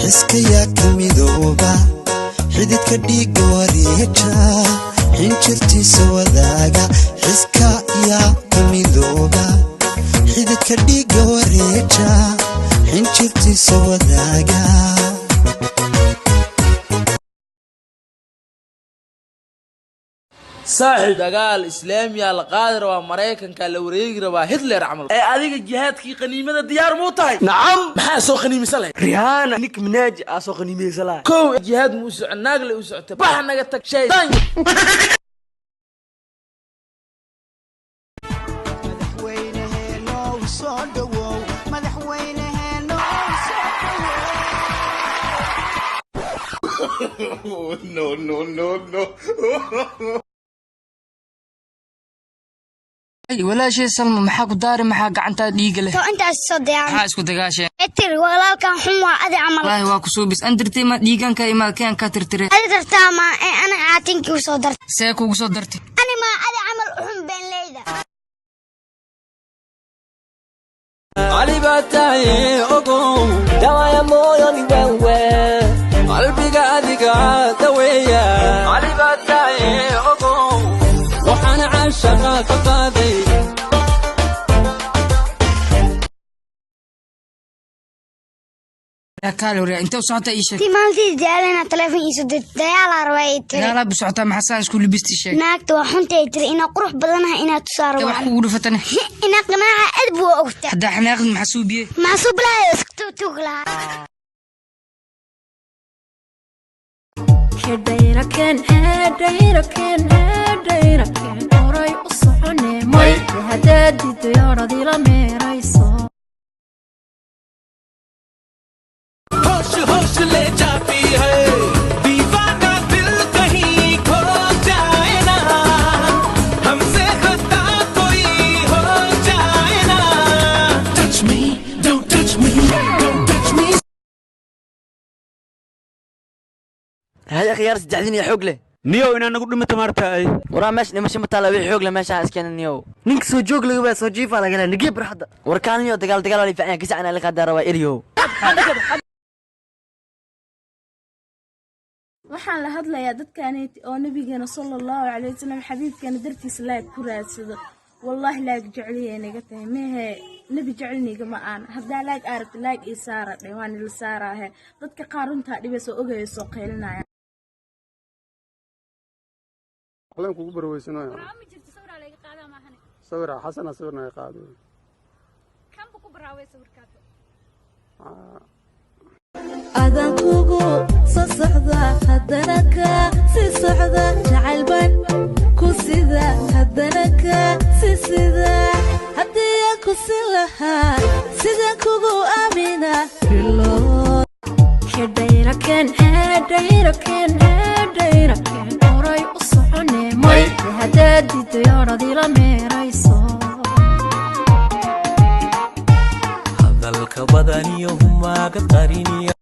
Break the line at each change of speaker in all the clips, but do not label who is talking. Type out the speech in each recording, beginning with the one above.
Xiskayaa ka midooba, xididka dhiigga wareeja, xinjirtiisa wadaaga. Xiska yaa ka midooba, xididka dhiigga wareeja, xinjirtiisa wadaaga.
Saaxib, dagaal islaamiya la qaadi rabaa, Maraykanka la wareegi rabaa, Hitler camal. Ee adiga jihaadkii qaniimada diyaar muu tahay?
Nacam.
Maxaa soo qaniimisan lahayd?
Rihanna, Nick Minaj aa soo qaniimeysan lahay.
Kow, jihaad muu socon, naagle u socotay. Bax, naga tag, shaydaan.
Madaxweyneheenow, soo dhowow. Madaxweyneheenow, soo dhowow.
No, no, no, no.
Walaashay Salma, maxaa ku daari? Maxaa gacantaa dhiiga leh?
To intaas soo dayaan.
Maxaa isku dagaasheen?
Tiri walaalkan xun waa adi camal.
Wallaahi waa ku suubis andirtay, ma dhiiganka imaad keen ka tirtire.
Adi dartaa ma ee ana caatinkii u soo dartay.
See kugu soo dartay?
Ani maa adi camal u xun beenleyda.
Alibataye ogow, dawa moyo ni wewe, qalbiga adiga daweeya. Alibataye ogow, waxaan caashaqa ka qaaday.
Kaale waryaa, intee u socotaa? Ii sheeg.
Tii maalintii daalena telefoon iisoo dirtay, dagaalaa rabaa ay tiri.
Dagaalaa bu socotaa? Maxaa saan isku libisti? Sheeg.
Naagta waa xunta ay tiri, inaa qurux badanaha inaad tusaa
Ee wax
rabaa.
kugu dhufatane?
Inaa qanaaxa aad buu ogta.
Haddaa xanaaqid, maxaa suubiye?
Maxaa suublaha isku tuug lahaa.
Horay u socone may hadaad diidayoradila meerayso.
होश होश ले जाती है, दीवाना दिल कहीं खो जाए ना, हमसे खता कोई हो जाए ना। Touch me, don't touch me, don't touch me.
Hada khiyaar saddexdin iyo xoog leh.
Niyow, inaa nagu dhimata maarta ay.
Waraa, meesha dhimasho ma taala. Wixii xoog leh meesha iskeenan niyow. Ninka soo joog laga baa soo jiifa laga helaa nigee barxadda. War kaan niyow, dagaal dagaal waa fiican kasacana la qaadaa rabaa eriyow.
Waxaan la hadlayaa dadkaneeti oo nabigeena sala Allahu calay wasalam xabiibkeena dartiisa laag ku raadsado. Wallaahi laag jecliya naga tahay mehe, nebi jecelniga ma aan. Haddaa laag aragta, laag ii saara dhe, waan ila saaraahe. Dadka qaar runtaa dhibay soo ogaya, soo qaylinaya.
Waxlaan kugu barweysanaya sawira xasana, sawir naga qaaday.
Adan kugu soo socda, haddana ka sii socda, jacaylban ku sida, haddana ka sii sida. Haddii aan ku sin lahaa, sidaan kugu aamina bilo. Horay u socone may hadaad diidayoradila meerayso.
Hadalka badaniyo humaaga qariniya.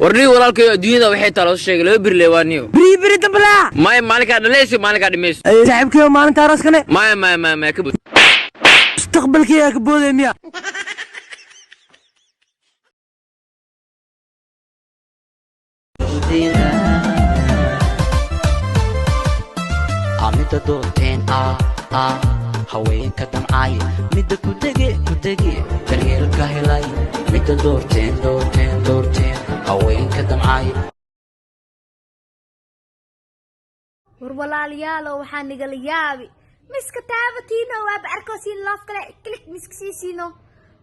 Warniyo walaalkayo, adduunyada waxay taa loo sheegay laba birle waa niyo.
Biri biri dambalaa.
Maya, maalinkaa dhalayso, maalinkaa dhimayso.
Saaxiibkayo, maalinta arooskane?
Maya, maya, maya, maya, ka bud.
Mustaqbalkii ka boodaya miya?
Mida doorteen ah haweenka damcay, midda kudege kudege daryeelka helay, midda doorteen doorteen doorteen haweenka damcay.
War walaalayaalo, waxaa nigala yaabi miska taabatiino, waaba arkosiin loof kale klik miska siisiino.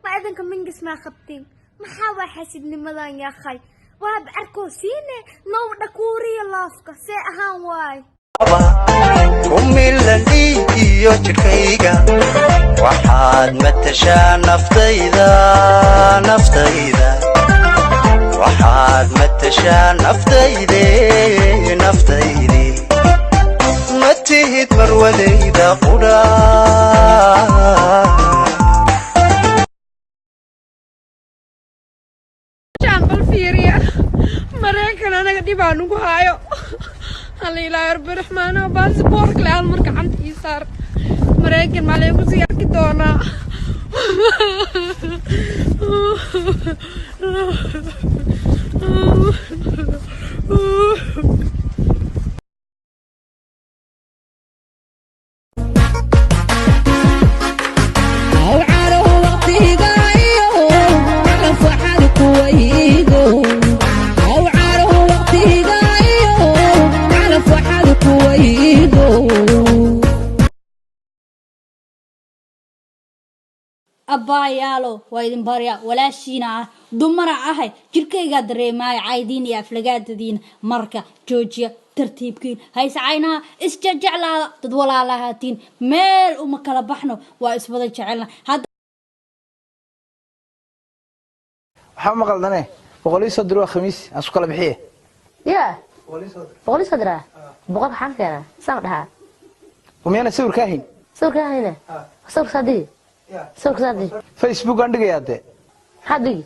Ma idinka mingis maa qabtiin? Maxaa waa xasidnimadan yaakhay? Waaba arkosiine now dhakuuriya loofka see ahaan waay.
Ku milan dhiig iyo jidhkayga, waxaad matashaa naftayda, naftayda waxaad matashaa, naftayde, naftaydi ma tihid marwadayda qudha.
Bal fiiriya, Maraykan anaga dhibaa nugu haayo. Alla ilaahay rabbi raxmaano, baasboorka le hal mar gacanta ii saar. Maraykan maa laygu sii arki doonaa?
Abbaayaalo, waa idin barya, walaashiina ah, dumara ahay, jirkaygaa dareemaayo caydiin iyo aflagaadadiina. Marka joojiya, tartiibkiin hayse, caynaha isjecjeclaada, dad walaalahaatiin, meel uma kala baxno, waa iswada jecelna hadda.
Waxaa ma qaldane, 130 waa Khamiis, aan isku kala bixiye.
Ya 130 boqol waxaan keenaa saan dhahaa.
Miyana sawir kaa hayn?
Sawirkaa hayne, sawirka saa digi, sawirka saa digi.
Facebook aan dhigayaa dee.
Maxaa digi?